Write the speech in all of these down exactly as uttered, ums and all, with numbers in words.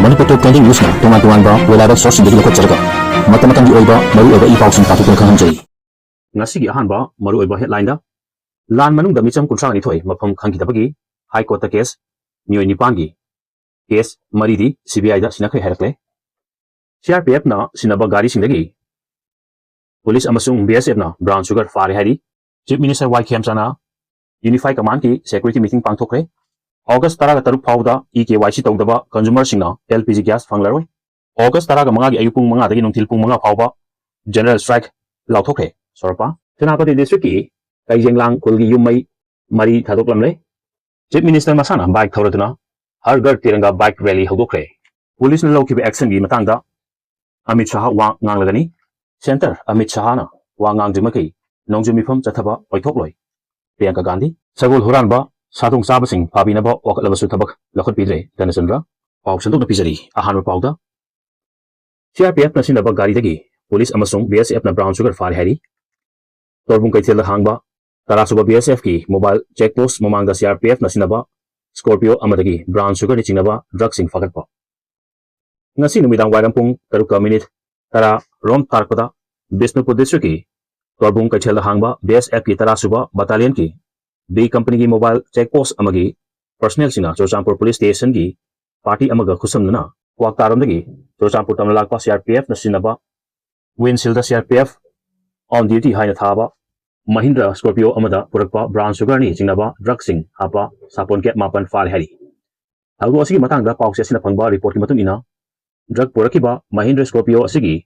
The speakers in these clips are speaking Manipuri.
ꯃꯅꯤꯄꯨꯔ ꯇꯣꯞ ꯇ꯭ꯋꯦꯟꯇꯤ ꯅ꯭ꯌꯨꯁꯅ ꯇꯣꯉꯥꯟ ꯇꯣꯉꯥꯟꯕ reliable sourceꯁꯤꯡꯗꯒꯤ ꯂꯧꯈꯠꯆꯔꯒ ꯃꯇꯝ ꯃꯇꯝꯒꯤ ꯑꯣꯏꯕ ꯃꯔꯨꯑꯣꯏꯕ ꯏ ꯄꯥꯎꯁꯤꯡ ꯇꯥꯊꯣꯛꯇꯨꯅ ꯈꯪꯍꯟꯖꯔꯤ꯫ ꯉꯁꯤꯒꯤ ꯑꯍꯥꯟꯕ ꯃꯔꯨꯑꯣꯏꯕ headlineꯗ, ꯂꯥꯟ ꯃꯅꯨꯡꯗ ꯃꯤꯆꯝ ꯀꯨꯟꯊ꯭ꯔꯥ ꯅꯤꯊꯣꯏ ꯃꯐꯝ ꯈꯪꯈꯤꯗꯕꯒꯤ High Courtꯇ case, ꯃꯤꯑꯣꯏ ꯅꯤꯄꯥꯟꯒꯤ case ꯃꯔꯤꯗꯤ CBIꯗ ꯁꯤꯟꯅꯈ꯭ꯔꯦ ꯍꯥꯏꯔꯛꯂꯦ꯫ CRPFꯅ ꯁꯤꯟꯅꯕ ꯒꯥꯔꯤꯁꯤꯡꯗꯒꯤ police ꯑꯃꯁꯨꯡ BSFꯅ brown sugar ꯐꯥꯔꯦ ꯍꯥꯏꯔꯤ꯫ Chief Minister ꯋꯥꯏ ꯈꯦꯝꯆꯥꯅ Unified Commandꯀꯤ security meeting ꯄꯥꯡꯊꯣꯛꯈ꯭ꯔꯦ꯫ August ꯇꯔꯥꯒ ꯇꯔꯨꯛ ꯐꯥꯎꯕꯗ eKYC ꯇꯧꯗꯕ consumerꯁꯤꯡꯅ LPG gas ꯐꯪꯂꯔꯣꯏ꯫ August ꯇꯔꯥꯒ ꯃꯉꯥꯒꯤ ꯑꯌꯨꯛ ꯄꯨꯡ ꯃꯉꯥꯗꯒꯤ ꯅꯨꯡꯊꯤꯜ ꯄꯨꯡ ꯃꯉꯥ ꯐꯥꯎꯕ general strike ꯂꯥꯎꯊꯣꯛꯈ꯭ꯔꯦ꯫ ꯁꯣꯔꯣꯛꯄ ꯁꯦꯅꯥꯄꯇꯤ districtꯀꯤ ꯀꯩꯖꯦꯡꯂꯥꯡ ꯈꯨꯜꯒꯤ ꯌꯨꯝ ꯃꯩ ꯃꯔꯤ ꯊꯥꯗꯣꯛꯂꯝꯂꯦ꯫ Chief Minister ꯃꯁꯥꯅ bike ꯊꯧꯔꯗꯨꯅ ꯍꯔ ꯘꯔ ꯇꯤꯔꯪꯒꯥ bike rally ꯍꯧꯗꯣꯛꯈ꯭ꯔꯦ꯫ Policeꯅ ꯂꯧꯈꯤꯕ actionꯒꯤ ꯃꯇꯥꯡꯗ ꯑꯃꯤꯠ ꯁꯥꯍ ꯋꯥ ꯉꯥꯡꯂꯒꯅꯤ꯫ Centre ꯑꯃꯤꯠ ꯁꯥꯍꯅ ꯋꯥ ꯉꯥꯡꯗ꯭ꯔꯤꯃꯈꯩ ꯅꯣꯡꯖꯨ ꯃꯤꯐꯝ ꯆꯠꯊꯕ ꯑꯣꯏꯊꯣꯛꯂꯣꯏ꯫ ꯄ꯭ꯔꯤꯌꯥꯡꯀꯥ ꯒꯥꯟꯙꯤ꯫ ꯁꯒꯣꯜ ꯍꯨꯔꯥꯟꯕ, ꯁꯥ ꯊꯣꯡ ꯆꯥꯕꯁꯤꯡ ꯐꯥꯕꯤꯅꯕ ꯋꯥꯀꯠꯂꯕꯁꯨ ꯊꯕꯛ ꯂꯧꯈꯠꯄꯤꯗ꯭ꯔꯦ꯫ ꯙꯅꯆꯟꯗ꯭ꯔ꯫ ꯄꯥꯎ ꯁꯟꯗꯣꯛꯅ ꯄꯤꯖꯔꯤ꯫ ꯑꯍꯥꯟꯕ ꯄꯥꯎꯗ, CRPFꯅ ꯁꯤꯖꯤꯟꯅꯕ ꯒꯥꯔꯤꯗꯒꯤ police ꯑꯃꯁꯨꯡ BSFꯅ brown sugar ꯐꯥꯔꯦ ꯍꯥꯏꯔꯤ꯫ ꯇꯣꯔꯕꯨꯡ ꯀꯩꯊꯦꯜꯗ ꯍꯥꯡꯕ ꯇꯔꯥꯁꯨꯕ BSFꯀꯤ mobile check post ꯃꯃꯥꯡꯗ CRPFꯅ ꯁꯤꯖꯤꯟꯅꯕ Scorpio ꯑꯃꯗꯒꯤ brown sugarꯅ ꯆꯤꯡꯅꯕ drugꯁꯤꯡ ꯐꯥꯒꯠꯄ꯫ ꯉꯁꯤ ꯅꯨꯃꯤꯗꯥꯡ ꯋꯥꯏꯔꯝ ꯄꯨꯡ ꯇꯔꯨꯛꯀ minute ꯇꯔꯥ ꯔꯣꯝ ꯇꯥꯔꯛꯄꯗ ꯕꯤꯁꯅꯨꯄꯨꯔ districtꯀꯤ ꯇꯣꯔꯕꯨꯡ ꯀꯩꯊꯦꯜꯗ ꯍꯥꯡꯕ BSFꯀꯤ ꯇꯔꯥꯁꯨꯕ battalionꯒꯤ B companyꯒꯤ mobile check post ꯑꯃꯒꯤ personnelꯁꯤꯡꯅ ꯆꯨꯔꯆꯥꯟꯄꯨꯔ police stationꯒꯤ party ꯑꯃꯒ ꯈꯨꯠꯁꯝꯅꯅ ꯀ꯭ꯋꯥꯛꯇꯥꯔꯣꯝꯗꯒꯤ ꯆꯨꯔꯆꯥꯟꯄꯨꯔ ꯇꯝꯅ ꯂꯥꯛꯄ CRPFꯅ ꯁꯤꯖꯤꯟꯅꯕ windshieldꯗ CRPF on duty ꯍꯥꯏꯅ ꯊꯥꯕ Mahindra Scorpio ꯑꯃꯗ ꯄꯨꯔꯛꯄ brown sugarꯅꯤ ꯆꯤꯡꯅꯕ drugꯁꯤꯡ ꯍꯥꯞꯄ ꯁꯥꯄꯣꯟ cap ꯃꯥꯄꯟ ꯐꯥꯔꯦ ꯍꯥꯏꯔꯤ꯫ ꯊꯧꯗꯣꯛ ꯑꯁꯤꯒꯤ ꯃꯇꯥꯡꯗ ꯄꯥꯎꯆꯦ ꯑꯁꯤꯅ ꯐꯪꯕ reportꯀꯤ ꯃꯇꯨꯡ ꯏꯟꯅ, drug ꯄꯨꯔꯛꯈꯤꯕ Mahindra Scorpio ꯑꯁꯤꯒꯤ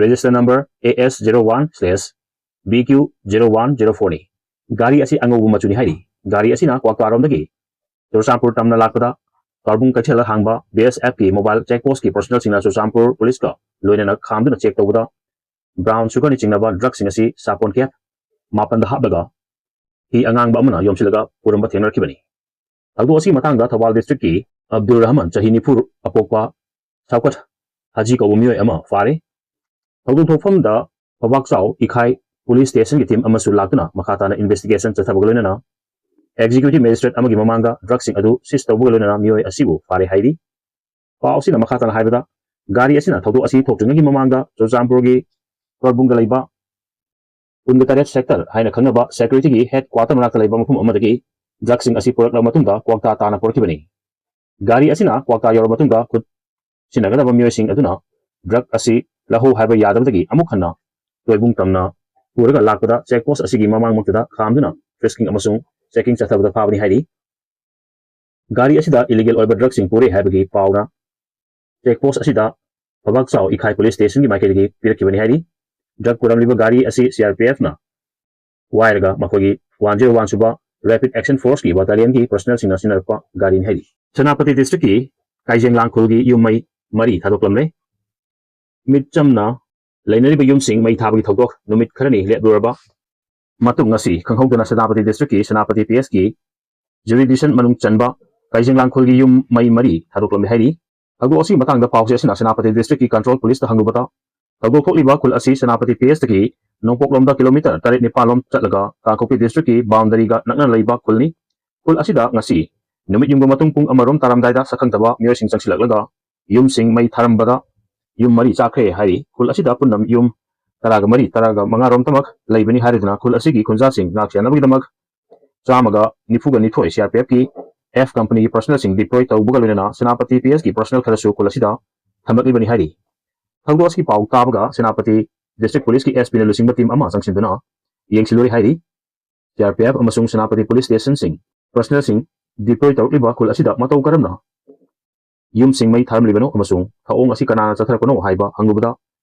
register number AS zero one slash BQ zero one zero fourꯅꯤ꯫ ꯒꯥꯔꯤ ꯑꯁꯤ ꯑꯉꯧꯕ ꯃꯆꯨꯅꯤ ꯍꯥꯏꯔꯤ꯫ ꯒꯥꯔꯤ ꯑꯁꯤꯅ ꯀ꯭ꯋꯥꯛꯇꯥꯔꯣꯝꯗꯒꯤ ꯆꯨꯔꯆꯥꯟꯄꯨꯔ ꯇꯝꯅ ꯂꯥꯛꯄꯗ ꯇꯣꯔꯕꯨꯡ ꯀꯩꯊꯦꯜꯗ ꯍꯥꯡꯕ BSFꯀꯤ mobile check postꯀꯤ personnelꯁꯤꯡꯅ ꯆꯨꯔꯆꯥꯟꯄꯨꯔ policeꯀ ꯂꯣꯏꯅꯅ ꯈꯥꯝꯗꯨꯅ check ꯇꯧꯕꯗ brown sugarꯅ ꯆꯤꯡꯅꯕ drugꯁꯤꯡ ꯑꯁꯤ ꯁꯥꯄꯣꯟ cap ꯃꯥꯄꯟꯗ ꯍꯥꯞꯂꯒ ꯍꯤ ꯑꯉꯥꯡꯕ ꯑꯃꯅ ꯌꯣꯝꯁꯤꯜꯂꯒ ꯄꯨꯔꯝꯕ ꯊꯦꯡꯅꯔꯛꯈꯤꯕꯅꯤ꯫ ꯊꯧꯗꯣꯛ ꯑꯁꯤꯒꯤ ꯃꯇꯥꯡꯗ ꯊꯧꯕꯥꯜ districtꯀꯤ ꯑꯕꯗꯨꯜ ꯔꯍꯃꯟ, ꯆꯍꯤ ꯅꯤꯐꯨ ꯑꯄꯣꯛꯄ, ꯁꯧꯀꯠ ꯍꯥꯖꯤ ꯀꯧꯕ ꯃꯤꯑꯣꯏ ꯑꯃ ꯐꯥꯔꯦ꯫ ꯊꯧꯗꯣꯛ ꯊꯣꯛꯐꯝꯗ ꯐꯧꯕꯥꯛꯆꯥꯎ ꯏꯈꯥꯏ police stationꯒꯤ team ꯑꯃꯁꯨ ꯂꯥꯛꯇꯨꯅ ꯃꯈꯥ ꯇꯥꯅ investigation ꯆꯠꯊꯕꯒ ꯂꯣꯏꯅꯅ executive magistrate ꯑꯃꯒꯤ ꯃꯃꯥꯡꯗ drugꯁꯤꯡ ꯑꯗꯨ seize ꯇꯧꯕꯒ ꯂꯣꯏꯅꯅ ꯃꯤꯑꯣꯏ ꯑꯁꯤꯕꯨ ꯐꯥꯔꯦ ꯍꯥꯏꯔꯤ꯫ ꯄꯥꯎ ꯑꯁꯤꯅ ꯃꯈꯥ ꯇꯥꯅ ꯍꯥꯏꯕꯗ, ꯒꯥꯔꯤ ꯑꯁꯤꯅ ꯊꯧꯗꯣꯛ ꯑꯁꯤ ꯊꯣꯛꯇ꯭ꯔꯤꯉꯩꯒꯤ ꯃꯃꯥꯡꯗ ꯆꯨꯔꯆꯥꯟꯄꯨꯔꯒꯤ ꯇꯣꯔꯕꯨꯡꯗ ꯂꯩꯕ ꯀꯨꯟꯒ ꯇꯔꯦꯠ ꯁꯦꯛꯇꯔ ꯍꯥꯏꯅ ꯈꯪꯅꯕ ꯁꯦꯀ꯭ꯌꯨꯔꯤꯇꯤꯒꯤ ꯍꯦꯗ ꯀ꯭ꯋꯥꯇꯔ ꯃꯅꯥꯛꯇ ꯂꯩꯕ ꯃꯐꯝ ꯑꯃꯗꯒꯤ ꯗ꯭ꯔꯒꯁꯤꯡ ꯑꯁꯤ ꯄꯨꯔꯛꯂꯕ ꯃꯇꯨꯡꯗ ꯀ꯭ꯋꯥꯛꯇꯥ ꯇꯥꯅ ꯄꯨꯔꯛꯈꯤꯕꯅꯤ꯫ ꯒꯥꯔꯤ ꯑꯁꯤꯅ ꯀ꯭ꯋꯥꯛꯇꯥ ꯌꯧꯔꯕ ꯃꯇꯨꯡꯗ ꯈꯨꯠ ꯁꯤꯟꯅꯒꯗꯕ ꯃꯤꯑꯣꯏꯁꯤꯡ ꯑꯗꯨꯅ ꯗ꯭ꯔꯒ ꯑꯁꯤ ꯂꯧꯍꯧ ꯍꯥꯏꯕ ꯌꯥꯗꯕꯗꯒꯤ ꯑꯃꯨꯛ ꯍꯟꯅ ꯇꯣꯏꯕꯨꯡ ꯇꯝꯅ ꯄꯨꯔꯒ ꯂꯥꯛꯄꯗ ꯆꯦꯛ ꯄꯣꯁ ꯑꯁꯤꯒꯤ ꯃꯃꯥꯡꯃꯛꯇꯗ ꯈꯥꯝꯗꯨꯅ ꯐ꯭ꯔꯤꯁꯀꯤꯡ ꯑꯃꯁꯨꯡ ꯆꯦꯀꯤꯡ ꯆꯠꯊꯕꯗ ꯐꯥꯕꯅꯤ ꯍꯥꯏꯔꯤ꯫ ꯒꯥꯔꯤ ꯑꯁꯤꯗ ꯏꯂꯤꯒꯦꯜ ꯑꯣꯏꯕ ꯗ꯭ꯔꯒꯁꯤꯡ ꯄꯨꯔꯦ ꯍꯥꯏꯕꯒꯤ ꯄꯥꯎꯅ ꯆꯦꯛ ꯄꯣꯁ ꯑꯁꯤꯗ ꯐꯕꯥꯛ ꯆꯥꯎ ꯏꯈꯥꯏ ꯄꯨꯂꯤꯁ ꯁ꯭ꯇꯦꯁꯟꯒꯤ ꯃꯥꯏꯀꯩꯗꯒꯤ ꯄꯤꯔꯛꯈꯤꯕꯅꯤ ꯍꯥꯏꯔꯤ꯫ ꯗ꯭ꯔꯒ ꯄꯨꯔꯝꯂꯤꯕ ꯒꯥꯔꯤ ꯑꯁꯤ ꯁꯤ ꯑꯥꯔ ꯄꯤ ꯑꯦꯐꯅ ꯋꯥꯏꯔꯒ ꯃꯈꯣꯏꯒꯤ ꯋꯥꯟ ꯖꯤꯔꯣ ꯋꯥꯟ ꯁꯨꯕ ꯔꯦꯄꯤꯗ ꯑꯦꯛꯁꯟ ꯐꯣꯔꯁꯀꯤ ꯕꯇꯥꯂꯤꯌꯟꯒꯤ ꯄꯔꯁꯅꯦꯜꯁꯤꯡꯅ ꯁꯤꯖꯤꯟꯅꯔꯛꯄ ꯒꯥꯔꯤꯅꯤ ꯍꯥꯏꯔꯤ꯫ ꯁꯦꯅꯥꯄꯇꯤ ꯗꯤꯁꯇ꯭ꯔꯤꯛꯀꯤ ꯀꯥꯏꯖꯦꯡꯂꯥꯡ ꯈꯨꯜꯒꯤ ꯌꯨꯝ ꯃꯩ ꯃꯔꯤ ꯊꯥꯗꯣꯛꯂꯝꯂꯦ꯫ ꯃꯤꯆꯝꯅ ꯂꯩꯅꯔꯤꯕ ꯌꯨꯝꯁꯤꯡ ꯃꯩ ꯊꯥꯕꯒꯤ ꯊꯧꯗꯣꯛ ꯅꯨꯃꯤꯠ ꯈꯔꯅꯤ ꯂꯦꯞꯂꯨꯔꯕ ꯃꯇꯨꯡ ꯉꯁꯤ ꯈꯪꯍꯧꯗꯅ ꯁꯦꯅꯥꯄꯇꯤ ꯗꯤꯁꯇ꯭ꯔꯤꯛꯀꯤ ꯁꯦꯅꯥꯄꯇꯤ ꯄꯤ ꯑꯦꯁꯀꯤ ꯖꯨꯔꯤꯗꯤꯁꯟ ꯃꯅꯨꯡ ꯆꯟꯕ ꯀꯥꯏꯖꯦꯡꯂꯥꯡ ꯈꯨꯜꯒꯤ ꯌꯨꯝ ꯃꯩ ꯃꯔꯤ ꯊꯥꯗꯣꯛꯂꯝꯂꯦ ꯍꯥꯏꯔꯤ꯫ ꯊꯧꯗꯣꯛ ꯑꯁꯤꯒꯤ ꯃꯇꯥꯡꯗ ꯄꯥꯎꯆꯦ ꯑꯁꯤꯅ ꯁꯦꯅꯥꯄꯇꯤ ꯗꯤꯁꯇ꯭ꯔꯤꯛꯀꯤ ꯀꯟꯇ꯭ꯔꯣꯜ ꯄꯨꯂꯤꯁꯇ ꯍꯪꯂꯨꯕꯗ, ꯊꯧꯗꯣꯛ ꯊꯣꯛꯂꯤꯕ ꯈꯨꯜ ꯑꯁꯤ ꯁꯦꯅꯥꯄꯇꯤ ꯄꯤ ꯑꯦꯁꯇꯒꯤ ꯅꯣꯡꯄꯣꯛꯂꯣꯝꯗ ꯀꯤꯂꯣꯃꯤꯇꯔ ꯇꯔꯦꯠ ꯅꯤꯄꯥꯜ ꯂꯣꯝ ꯆꯠꯂꯒ ꯀꯥꯡꯄꯣꯛꯄꯤ ꯗꯤꯁꯇ꯭ꯔꯤꯛꯀꯤ ꯕꯥꯎꯟꯗꯔꯤꯒ ꯅꯛꯅꯅ ꯂꯩꯕ ꯈꯨꯜꯅꯤ꯫ ꯈꯨꯜ ꯑꯁꯤꯗ ꯉꯁꯤ ꯅꯨꯃꯤꯠ ꯌꯨꯡꯕ ꯃꯇꯨꯡ ꯄꯨꯡ ꯑꯃꯔꯣꯝ ꯇꯥꯔꯝꯗꯥꯏꯗ ꯁꯛꯈꯪꯗꯕ ꯃꯤꯑꯣꯏꯁꯤꯡ ꯆꯪꯁꯤꯜꯂꯛꯂꯒ ꯌꯨꯝꯁꯤꯡ ꯃꯩ ꯊꯥꯔꯝꯕꯗ ꯌꯨꯝ ꯃꯔꯤ ꯆꯥꯛꯈ꯭ꯔꯦ ꯍꯥꯏꯔꯤ꯫ ꯈꯨꯜ ꯑꯁꯤꯗ ꯄꯨꯟꯅ ꯌꯨꯝ ꯇꯔꯥꯒ ꯃꯔꯤ, ꯇꯔꯥꯒ ꯃꯉꯥꯔꯣꯝꯇꯃꯛ ꯂꯩꯕꯅꯤ ꯍꯥꯏꯔꯗꯨꯅ ꯈꯨꯜ ꯑꯁꯤꯒꯤ ꯈꯨꯟꯖꯥꯁꯤꯡ ꯉꯥꯛ ꯁꯦꯟꯅꯕꯒꯤꯗꯃꯛ ꯆꯥꯝꯃꯒ ꯅꯤꯐꯨꯒ ꯅꯤꯊꯣꯏ ꯁꯤ ꯑꯥꯔ ꯄꯤ ꯑꯦꯐꯀꯤ ꯑꯦꯐ ꯀꯝꯄꯅꯤꯒꯤ ꯄꯔꯁꯅꯦꯜꯁꯤꯡ ꯗꯤꯄ꯭ꯂꯣꯏ ꯇꯧꯕꯒ ꯂꯣꯏꯅꯅ ꯁꯦꯅꯥꯄꯇꯤ ꯄꯤ ꯑꯦꯁꯀꯤ ꯄꯔꯁꯅꯦꯜ ꯈꯔꯁꯨ ꯈꯨꯜ ꯑꯁꯤꯗ ꯊꯝꯂꯛꯂꯤꯕꯅꯤ ꯍꯥꯏꯔꯤ꯫ ꯊꯧꯗꯣꯛ ꯑꯁꯤꯒꯤ ꯄꯥꯎ ꯇꯥꯕꯒ ꯁꯦꯅꯥꯄꯇꯤ ꯗꯤꯁꯇ꯭ꯔꯤꯛ ꯄꯨꯂꯤꯁꯀꯤ ꯑꯦꯁ ꯄꯤꯅ ꯂꯨꯆꯤꯡꯕ ꯇꯤꯝ ꯑꯃ ꯆꯪꯁꯤꯟꯗꯨꯅ ꯌꯦꯡꯁꯤꯜꯂꯨꯔꯦ ꯍꯥꯏꯔꯤ꯫ ꯁꯤ ꯑꯥꯔ ꯄꯤ ꯑꯦꯐ ꯑꯃꯁꯨꯡ ꯁꯦꯅꯥꯄꯇꯤ ꯄꯨꯂꯤꯁ ꯁ꯭ꯇꯦꯁꯟꯁꯤꯡ ꯄꯔꯁꯅꯦꯜꯁꯤꯡ ꯗꯤꯄ꯭ꯂꯣꯏ ꯇꯧꯔꯛꯂꯤꯕ ꯈꯨꯜ ꯑꯁꯤꯗ ꯃꯇꯧ ꯀꯔꯝꯅ ꯌꯨꯝꯁꯤꯡ ꯃꯩ ꯊꯥꯔꯝꯂꯤꯕꯅꯣ ꯑꯃꯁꯨꯡ ꯊꯧꯑꯣꯡ ꯑꯁꯤ ꯀꯅꯥꯅ ꯆꯠꯊꯔꯛꯄꯅꯣ ꯍꯥꯏꯕ ꯍꯪꯂꯨꯕꯗ,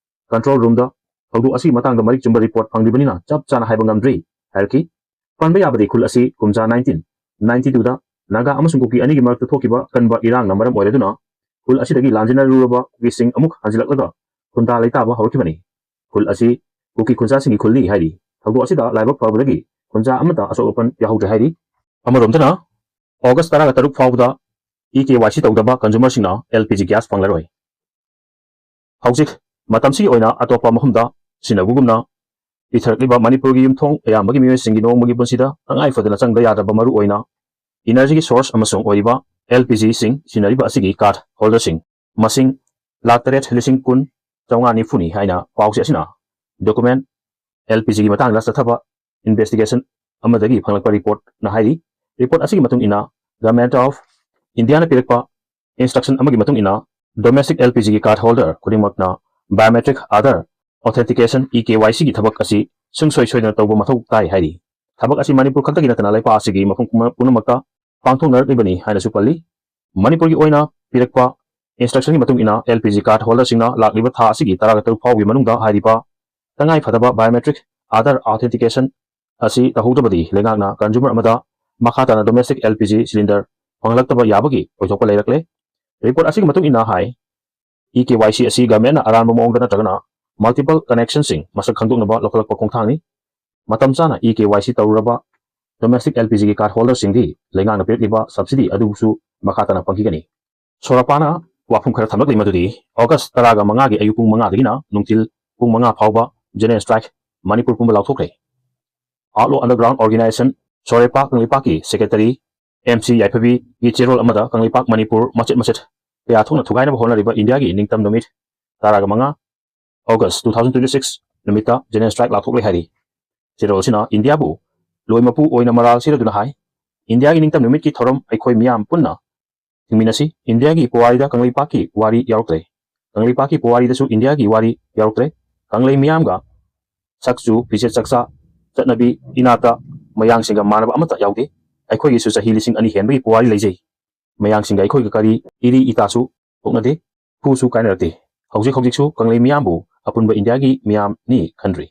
ꯀꯟꯇ꯭ꯔꯣꯜ ꯔꯨꯝꯗ ꯊꯧꯗꯣꯛ ꯑꯁꯤꯒꯤ ꯃꯇꯥꯡꯗ ꯃꯔꯤꯛ ꯆꯨꯝꯕ ꯔꯤꯄꯣꯔꯠ ꯐꯪꯗ꯭ꯔꯤꯕꯅꯤꯅ ꯆꯞ ꯆꯥꯅ ꯍꯥꯏꯕ ꯉꯝꯗ꯭ꯔꯤ ꯍꯥꯏꯔꯛꯈꯤ꯫ ꯄꯟꯕ ꯌꯥꯕꯗꯤ ꯈꯨꯜ ꯑꯁꯤ ꯀꯨꯝꯖꯥ ꯅꯥꯏꯟꯇꯤꯟ ꯅꯥꯏꯟꯇꯤ ꯇꯨꯗ ꯅꯥꯒꯥ ꯑꯃꯁꯨꯡ ꯀꯨꯀꯤ ꯑꯅꯤꯒꯤ ꯃꯔꯛꯇ ꯊꯣꯛꯈꯤꯕ ꯑꯀꯟꯕ ꯏꯔꯥꯡꯅ ꯃꯔꯝ ꯑꯣꯏꯔꯗꯨꯅ ꯈꯨꯜ ꯑꯁꯤꯗꯒꯤ ꯂꯥꯟꯖꯦꯟꯅꯔꯨꯔꯕ ꯀꯨꯀꯤꯁꯤꯡ ꯑꯃꯨꯛ ꯍꯟꯖꯤꯜꯂꯛꯂꯒ ꯈꯨꯟꯗꯥ ꯂꯩꯇꯥꯕ ꯍꯧꯔꯛꯈꯤꯕꯅꯤ꯫ ꯈꯨꯜ ꯑꯁꯤ ꯀꯨꯀꯤ ꯈꯨꯟꯖꯥꯁꯤꯡꯒꯤ ꯈꯨꯜꯅꯤ ꯍꯥꯏꯔꯤ꯫ ꯊꯧꯗꯣꯛ ꯑꯁꯤꯗ ꯂꯥꯏꯕꯛ ꯐꯕꯗꯒꯤ ꯈꯨꯟꯖꯥ ꯑꯃꯠꯇ ꯑꯁꯣꯛ ꯑꯄꯟ ꯌꯥꯎꯍꯧꯗ꯭ꯔꯦ ꯍꯥꯏꯔꯤ꯫ ꯑꯃꯔꯣꯝꯗꯅ, ꯑꯣꯒꯁ ꯇꯔꯥꯒ ꯇꯔꯨꯛ ꯐꯥꯎꯕꯗ ꯏ ꯀꯦ ꯋꯥꯏ ꯁꯤ ꯇꯧꯗꯕ ꯀꯟꯖꯨꯃꯔꯁꯤꯡꯅ ꯑꯦꯜ ꯄꯤ ꯖꯤ ꯒ꯭ꯌꯥꯁ ꯐꯪꯂꯔꯣꯏ꯫ ꯍꯧꯖꯤꯛ ꯃꯇꯝꯁꯤꯒꯤ ꯑꯣꯏꯅ ꯑꯇꯣꯞꯄ ꯃꯐꯝꯗ ꯁꯤꯖꯤꯟꯅꯕꯒꯨꯝꯅ ꯄꯤꯊꯔꯛꯂꯤꯕ ꯃꯅꯤꯄꯨꯔꯒꯤ ꯌꯨꯝꯊꯣꯡ ꯑꯌꯥꯝꯕꯒꯤ ꯃꯤꯑꯣꯏꯁꯤꯡꯒꯤ ꯅꯣꯡꯃꯒꯤ ꯄꯨꯟꯁꯤꯗ ꯇꯉꯥꯏ ꯐꯗꯅ ꯆꯪꯗ ꯌꯥꯗ꯭ꯔꯕ ꯃꯔꯨ ꯑꯣꯏꯅ ꯏꯅꯔꯖꯤꯒꯤ ꯁꯣꯔꯁ ꯑꯃꯁꯨꯡ ꯑꯣꯏꯔꯤꯕ ꯑꯦꯜ ꯄꯤ ꯖꯤꯁꯤꯡ ꯁꯤꯖꯤꯟꯅꯔꯤꯕ ꯑꯁꯤꯒꯤ ꯀꯥꯔꯗ ꯍꯣꯜꯗꯔꯁꯤꯡ ꯃꯁꯤꯡ ꯂꯥꯈ ꯇꯔꯦꯠ ꯂꯤꯁꯤꯡ ꯀꯨꯟ ꯆꯥꯝꯃꯉꯥ ꯅꯤꯐꯨꯅꯤ ꯍꯥꯏꯅ ꯄꯥꯎꯆꯦ ꯑꯁꯤꯅ ꯗꯣꯀꯨꯃꯦꯟ ꯑꯦꯜ ꯄꯤ ꯖꯤꯒꯤ ꯃꯇꯥꯡꯗ ꯆꯠꯊꯕ ꯏꯟꯚꯦꯁꯇꯤꯒꯦꯁꯟ ꯑꯃꯗꯒꯤ ꯐꯪꯂꯛꯄ ꯔꯤꯄꯣꯔꯠꯅ ꯍꯥꯏꯔꯤ꯫ ꯔꯤꯄꯣꯔꯠ ꯑꯁꯤꯒꯤ ꯃꯇꯨꯡ ꯏꯟꯅ Government of Indiaꯅ ꯄꯤꯔꯛꯄ ꯏꯟꯁꯇ꯭ꯔꯛꯁꯟ ꯑꯃꯒꯤ ꯃꯇꯨꯡ ꯏꯟꯅ ꯗꯣꯃꯦꯁꯇꯤꯛ ꯑꯦꯜ ꯄꯤ ꯖꯤꯒꯤ ꯀꯥꯔꯗ ꯍꯣꯜꯗꯔ ꯈꯨꯗꯤꯡꯃꯛꯅ biometric Aadhaar authentication E K Y ꯁꯤꯒꯤ ꯊꯕꯛ ꯑꯁꯤ ꯁꯨꯡꯁꯣꯏ ꯁꯣꯏꯗꯅ ꯇꯧꯕ ꯃꯊꯧ ꯇꯥꯏ ꯍꯥꯏꯔꯤ꯫ ꯊꯕꯛ ꯑꯁꯤ ꯃꯅꯤꯄꯨꯔ ꯈꯛꯇꯒꯤ ꯅꯠꯇꯅ ꯂꯩꯄꯥꯛ ꯑꯁꯤꯒꯤ ꯃꯐꯝ ꯄꯨꯝꯅ-, ꯄꯨꯝꯅꯃꯛꯇ ꯄꯥꯡꯊꯣꯛꯅꯔꯛꯂꯤꯕꯅꯤ ꯍꯥꯏꯅꯁꯨ ꯄꯜꯂꯤ꯫ ꯃꯅꯤꯄꯨꯔꯒꯤ ꯑꯣꯏꯅ ꯄꯤꯔꯛꯄ ꯏꯟꯁꯇ꯭ꯔꯛꯁꯟꯒꯤ ꯃꯇꯨꯡ ꯏꯟꯅ ꯑꯦꯜ ꯄꯤ ꯖꯤ ꯀꯥꯔꯗ ꯍꯣꯜꯗꯔꯁꯤꯡꯅ ꯂꯥꯛꯂꯤꯕ ꯊꯥ ꯑꯁꯤꯒꯤ ꯇꯔꯥꯒ ꯇꯔꯨꯛ ꯐꯥꯎꯕꯒꯤ ꯃꯅꯨꯡꯗ ꯍꯥꯏꯔꯤꯕ ꯇꯉꯥꯏ ꯐꯗꯕ ꯕꯥꯏꯑꯣꯃꯦꯇ꯭ꯔꯤꯛ ꯑꯥꯙꯥꯔ ꯑꯣꯊꯦꯟꯇꯤꯀꯦꯁꯟ ꯑꯁꯤ ꯇꯧꯍꯧꯗ꯭ꯔꯕꯗꯤ ꯂꯩꯉꯥꯛꯅ ꯀꯟꯖꯨꯃꯔ ꯑꯃꯗ ꯃꯈꯥ ꯇꯥꯅ domestic L P G cylinder ꯐꯪꯍꯜꯂꯛꯇꯕ ꯌꯥꯕꯒꯤ ꯑꯣꯏꯊꯣꯛꯄ ꯂꯩꯔꯛꯂꯦ꯫ ꯔꯤꯄꯣꯔꯠ ꯑꯁꯤꯒꯤ ꯃꯇꯨꯡ ꯏꯟꯅ ꯍꯥꯏ, ꯏ ꯀꯦ ꯋꯥꯏ ꯁꯤ ꯑꯁꯤ ꯒꯚꯔꯟꯃꯦꯟꯠꯅ ꯑꯔꯥꯟꯕ ꯃꯑꯣꯡꯗ ꯅꯠꯇ꯭ꯔꯒꯅ ꯃꯜꯇꯤꯄꯜ ꯀꯅꯦꯛꯁꯟꯁꯤꯡ ꯃꯁꯛ ꯈꯪꯗꯣꯛꯅꯕ ꯂꯧꯈꯠꯂꯛꯄ ꯈꯣꯡꯊꯥꯡꯅꯤ꯫ ꯃꯇꯝ ꯆꯥꯅ ꯏ ꯀꯦ ꯋꯥꯏ ꯁꯤ ꯇꯧꯔꯨꯔꯕ ꯗꯣꯃꯦꯁꯇꯤꯛ ꯑꯦꯜ ꯄꯤ ꯖꯤꯒꯤ ꯀꯥꯔꯗ ꯍꯣꯜꯗꯔꯁꯤꯡꯗꯤ ꯂꯩꯉꯥꯛꯅ ꯄꯤꯔꯛꯂꯤꯕ ꯁꯕꯁꯤꯗꯤ ꯑꯗꯨꯁꯨ ꯃꯈꯥ ꯇꯥꯅ ꯐꯪꯈꯤꯒꯅꯤ꯫ ꯁꯣꯔꯣꯄꯥꯅ ꯋꯥꯐꯝ ꯈꯔ ꯊꯝꯂꯛꯂꯤ, ꯃꯗꯨꯗꯤ ꯑꯣꯒꯁ ꯇꯔꯥꯒ ꯃꯉꯥꯒꯤ ꯑꯌꯨꯛ ꯄꯨꯡ ꯃꯉꯥꯗꯒꯤꯅ ꯅꯨꯡꯊꯤꯜ ꯄꯨꯡ ꯃꯉꯥ ꯐꯥꯎꯕ ꯖꯦꯅꯔꯦꯜ ꯁ꯭ꯇ꯭ꯔꯥꯏꯛ ꯃꯅꯤꯄꯨꯔ ꯄꯨꯝꯕ ꯂꯥꯎꯊꯣꯛꯈ꯭ꯔꯦ꯫ All Underground Organization, ꯁꯣꯔꯦꯄꯥ ꯀꯪꯂꯩꯄꯥꯛꯀꯤ ꯁꯦꯀ꯭ꯔꯦꯇꯔꯤ ꯑꯦꯝ ꯁꯤ ꯌꯥꯏꯐꯕꯤꯒꯤ ꯆꯦꯔꯣꯜ ꯑꯃꯗ ꯀꯪꯂꯩꯄꯥꯛ ꯃꯅꯤꯄꯨꯔ ꯃꯆꯦꯠ ꯃꯆꯦꯠ ꯀꯌꯥ ꯊꯣꯛꯅ ꯊꯨꯒꯥꯏꯅꯕ ꯍꯣꯠꯅꯔꯤꯕ ꯏꯟꯗꯤꯌꯥꯒꯤ ꯅꯤꯡꯇꯝ ꯅꯨꯃꯤꯠ ꯇꯔꯥꯒ ꯃꯉꯥ August two thousand twenty six ꯅꯨꯃꯤꯠꯇ ꯖꯦꯅꯔꯦꯜ ꯁ꯭ꯇ꯭ꯔꯥꯏꯛ ꯂꯥꯎꯊꯣꯛꯂꯦ ꯍꯥꯏꯔꯤ꯫ ꯆꯦꯔꯣꯜ ꯑꯁꯤꯅ ꯏꯟꯗꯤꯌꯥꯕꯨ ꯂꯣꯏ ꯃꯄꯨ ꯑꯣꯏꯅ ꯃꯔꯥꯜ ꯁꯤꯔꯗꯨꯅ ꯍꯥꯏ, ꯏꯟꯗꯤꯌꯥꯒꯤ ꯅꯤꯡꯇꯝ ꯅꯨꯃꯤꯠꯀꯤ ꯊꯧꯔꯝ ꯑꯩꯈꯣꯏ ꯃꯤꯌꯥꯝ ꯄꯨꯟꯅ ꯊꯤꯡꯃꯤꯟꯅꯁꯤ꯫ ꯏꯟꯗꯤꯌꯥꯒꯤ ꯄꯨꯋꯥꯔꯤꯗ ꯀꯪꯂꯩꯄꯥꯛꯀꯤ ꯋꯥꯔꯤ ꯌꯥꯎꯔꯛꯇ꯭ꯔꯦ꯫ ꯀꯪꯂꯩꯄꯥꯛꯀꯤ ꯄꯨꯋꯥꯔꯤꯗꯁꯨ ꯏꯟꯗꯤꯌꯥꯒꯤ ꯋꯥꯔꯤ ꯌꯥꯎꯔꯛꯇ꯭ꯔꯦ꯫ ꯀꯪꯂꯩ ꯃꯤꯌꯥꯝꯒ ꯆꯛꯆꯨ, ꯐꯤꯖꯦꯠ ꯆꯛꯆꯥ, ꯆꯠꯅꯕꯤ, ꯏꯅꯥꯠꯇ ꯃꯌꯥꯡꯁꯤꯡꯒ ꯃꯥꯟꯅꯕ ꯑꯃꯠꯇ ꯌꯥꯎꯗꯦ꯫ ꯑꯩꯈꯣꯏꯒꯤꯁꯨ ꯆꯍꯤ ꯂꯤꯁꯤꯡ ꯑꯅꯤ ꯍꯦꯟꯕꯒꯤ ꯄꯨꯋꯥꯔꯤ ꯂꯩꯖꯩ꯫ ꯃꯌꯥꯡꯁꯤꯡꯒ ꯑꯩꯈꯣꯏꯒ ꯀꯔꯤ ꯏꯔꯤ ꯏꯇꯥꯁꯨ ꯊꯣꯛꯅꯗꯦ꯫ ꯈꯨꯁꯨ ꯀꯥꯏꯅꯔꯛꯇꯦ꯫ ꯍꯧꯖꯤꯛ ꯍꯧꯖꯤꯛꯁꯨ ꯀꯪꯂꯩ ꯃꯤꯌꯥꯝꯕꯨ ꯑꯄꯨꯟꯕ ꯏꯟꯗꯤꯌꯥꯒꯤ ꯃꯤꯌꯥꯝꯅꯤ ꯈꯟꯗ꯭ꯔꯤ꯫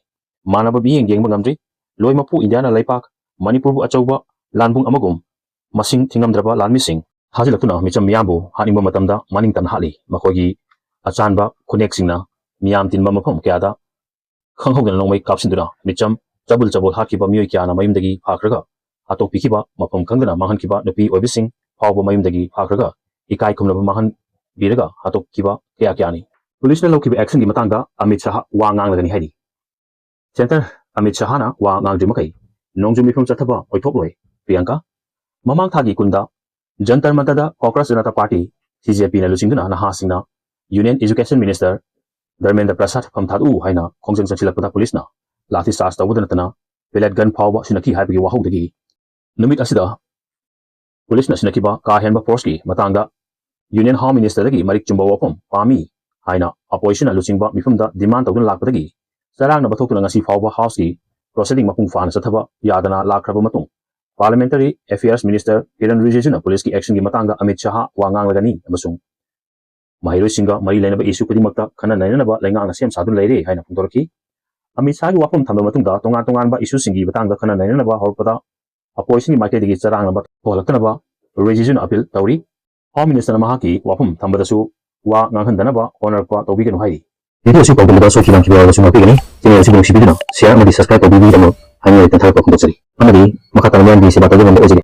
ꯃꯥꯟꯅꯕ ꯃꯤꯠꯌꯦꯡ ꯌꯦꯡꯕ ꯉꯝꯗ꯭ꯔꯤ꯫ ꯂꯣꯏ ꯃꯄꯨ ꯏꯟꯗꯤꯌꯥꯅ ꯂꯩꯄꯥꯛ ꯃꯅꯤꯄꯨꯔꯕꯨ ꯑꯆꯧꯕ ꯂꯥꯟꯕꯨꯡ ꯑꯃꯒꯨꯝ ꯃꯁꯤꯡ ꯊꯤꯉꯝꯗ꯭ꯔꯕ ꯂꯥꯟꯃꯤꯁꯤꯡ ꯊꯥꯖꯤꯜꯂꯛꯇꯨꯅ ꯃꯤꯆꯝ ꯃꯤꯌꯥꯝꯕꯨ ꯍꯥꯠꯅꯤꯡꯕ ꯃꯇꯝꯗ ꯃꯅꯤꯡ ꯇꯝꯅ ꯍꯥꯠꯂꯤ꯫ ꯃꯈꯣꯏꯒꯤ ꯑꯆꯥꯟꯕ ꯈꯨꯅꯦꯛꯁꯤꯡꯅ ꯃꯤꯌꯥꯝ ꯇꯤꯟꯕ ꯃꯐꯝ ꯀꯌꯥꯗ ꯈꯪꯍꯧꯗꯅ ꯅꯣꯡꯃꯩ ꯀꯥꯞꯁꯤꯟꯗꯨꯅ ꯃꯤꯆꯝ ꯆꯕꯨꯜ ꯆꯕꯨꯜ ꯍꯥꯠꯈꯤꯕ ꯃꯤꯑꯣꯏ ꯀꯌꯥꯅ ꯃꯌꯨꯝꯗꯒꯤ ꯐꯥꯈ꯭ꯔꯒ ꯍꯥꯠꯇꯣꯛꯄꯤꯈꯤꯕ, ꯃꯐꯝ ꯈꯪꯗꯅ ꯃꯥꯡꯍꯟꯈꯤꯕ ꯅꯨꯄꯤ ꯑꯣꯏꯕꯁꯤꯡ ꯐꯥꯎꯕ ꯃꯌꯨꯝꯗꯒꯤ ꯐꯥꯈ꯭ꯔꯒ ꯏꯀꯥꯏ ꯈꯨꯝꯅꯕ ꯃꯥꯡꯍꯟꯕꯤꯔꯒ ꯍꯥꯠꯇꯣꯛꯈꯤꯕ ꯀꯌꯥ ꯀꯌꯥꯅꯤ꯫ ꯄꯨꯂꯤꯁꯅ ꯂꯧꯈꯤꯕ ꯑꯦꯛꯁꯟꯒꯤ ꯃꯇꯥꯡꯗ ꯑꯃꯤꯠ ꯁꯍꯥ ꯋꯥ ꯉꯥꯡꯂꯒꯅꯤ ꯍꯥꯏꯔꯤ꯫ ꯁꯦꯟꯇꯔ ꯑꯃꯤꯠ ꯁꯍꯥꯅ ꯋꯥ ꯉꯥꯡꯗ꯭ꯔꯤ ꯃꯈꯩ ꯅꯣꯡꯖꯨ ꯃꯤꯐꯝ ꯆꯠꯊꯕ ꯑꯣꯏꯊꯣꯛꯂꯣꯏ꯫ ꯄ꯭ꯔꯤꯌꯥꯡꯀꯥ, ꯃꯃꯥꯡ ꯊꯥꯒꯤ ꯀꯨꯟꯗ ꯖꯟꯇꯔ ꯃꯟꯇꯔꯗ ꯀꯣꯀ꯭ꯔꯣꯆ ꯖꯅꯇꯥ ꯄꯥꯔꯇꯤ, ꯁꯤ ꯖꯦ ꯄꯤꯅ ꯂꯨꯆꯤꯡꯗꯨꯅ ꯅꯍꯥꯁꯤꯡꯅ Union Education Minister ꯙꯔꯃꯦꯟꯗ꯭ꯔ ꯄ꯭ꯔꯁꯥꯗ ꯐꯝ ꯊꯥꯗꯣꯛꯎ ꯍꯥꯏꯅ ꯈꯣꯡꯖꯪ ꯆꯪꯁꯤꯜꯂꯛꯄꯗ ꯄꯨꯂꯤꯁꯅ ꯂꯥꯊꯤ ꯆꯥꯔꯖ ꯇꯧꯕꯗ ꯅꯠꯇꯅ pellet gun ꯐꯥꯎꯕ ꯁꯤꯟꯅꯈꯤ ꯍꯥꯏꯕꯒꯤ ꯋꯥꯍꯧꯗꯒꯤ ꯅꯨꯃꯤꯠ ꯑꯁꯤꯗ ꯄꯨꯂꯤꯁꯅ ꯁꯤꯟꯅꯈꯤꯕ ꯀꯥ ꯍꯦꯟꯕ forceꯀꯤ ꯃꯇꯥꯡꯗ Union Home Ministerꯗꯒꯤ ꯃꯔꯤꯛ ꯆꯨꯝꯕ ꯋꯥꯐꯝ ꯄꯥꯝꯃꯤ ꯍꯥꯏꯅ oppositionꯅ ꯂꯨꯆꯤꯡꯕ ꯃꯤꯐꯝꯗ demand ꯇꯧꯗꯨꯅ ꯂꯥꯛꯄꯗꯒꯤ ꯆꯔꯥꯡꯅꯕ ꯊꯣꯛꯇꯨꯅ ꯉꯁꯤ ꯐꯥꯎꯕ Houseꯀꯤ proceeding ꯃꯄꯨꯡ ꯐꯥꯅ ꯆꯠꯊꯕ ꯌꯥꯗꯅ ꯂꯥꯛꯈ꯭ꯔꯕ ꯃꯇꯨꯡ Parliamentary Affairs Minister ꯀꯤꯔꯟ ꯔꯤꯖꯤꯖꯨꯅ ꯄꯨꯂꯤꯁꯀꯤ actionꯒꯤ ꯃꯇꯥꯡꯗ ꯑꯃꯤꯠ ꯁꯍꯥ ꯋꯥ ꯉꯥꯡꯂꯒꯅꯤ ꯑꯃꯁꯨꯡ ꯃꯍꯩꯔꯣꯏꯁꯤꯡꯒ ꯃꯔꯤ ꯂꯩꯅꯕ issue ꯈꯨꯗꯤꯡꯃꯛꯇ ꯈꯟꯅ ꯅꯩꯅꯅꯕ ꯂꯩꯉꯥꯛꯅ ꯁꯦꯝ ꯁꯥꯗꯨꯅ ꯂꯩꯔꯦ ꯍꯥꯏꯅ ꯐꯣꯡꯗꯣꯔꯛꯈꯤ꯫ ꯑꯃꯤꯠ ꯁꯍꯥꯒꯤ ꯋꯥꯐꯝ ꯊꯝꯂꯕ ꯃꯇꯨꯡꯗ ꯇꯣꯉꯥꯟ ꯇꯣꯉꯥꯟꯕ issueꯁꯤꯡꯒꯤ ꯃꯇꯥꯡꯗ ꯈꯟꯅ ꯅꯩꯅꯅꯕ ꯍꯧꯔꯛꯄꯗ oppositionꯒꯤ ꯃꯥꯏꯀꯩꯗꯒꯤ ꯆꯔꯥꯡꯅꯕ ꯊꯣꯛꯍꯜꯂꯛꯇꯅꯕ ꯔꯤꯖꯤꯖꯨꯅ appeal ꯇꯧꯔꯤ꯫ Home Ministerꯅ ꯃꯍꯥꯛꯀꯤ ꯋꯥꯐꯝ ꯊꯝꯕꯗꯁꯨ ꯋꯥ ꯉꯥꯡꯍꯟꯗꯅꯕ ꯍꯣꯠꯅꯔꯛꯄ ꯇꯧꯕꯤꯒꯅꯨ ꯍꯥꯏꯔꯤ꯫ Video ꯑꯁꯤ ꯄꯥꯎꯗꯝꯕꯗ ꯁꯣꯏꯈꯤꯕ ꯂꯥꯟꯈꯤꯕ ꯌꯥꯎꯔꯕꯁꯨ ꯉꯥꯛꯄꯤꯒꯅꯤ꯫ Channel ꯑꯁꯤꯕꯨ ꯅꯨꯡꯁꯤꯕꯤꯗꯨꯅ share ꯑꯃꯗꯤ subscribe ꯇꯧꯕꯤꯕꯒꯤꯗꯃꯛ ꯍꯥꯏꯅꯤꯡꯉꯥꯏ ꯂꯩꯇꯅ ꯊꯥꯒꯠꯄ ꯐꯣꯡꯗꯣꯛꯆꯔꯤ꯫ ꯑꯃꯗꯤ ꯃꯈꯥ ꯇꯥꯅ ꯃꯤꯌꯥꯝꯒꯤ ꯁꯦꯕꯥ ꯇꯧꯕ ꯉꯝꯕ ꯑꯣꯏꯖꯒꯦ꯫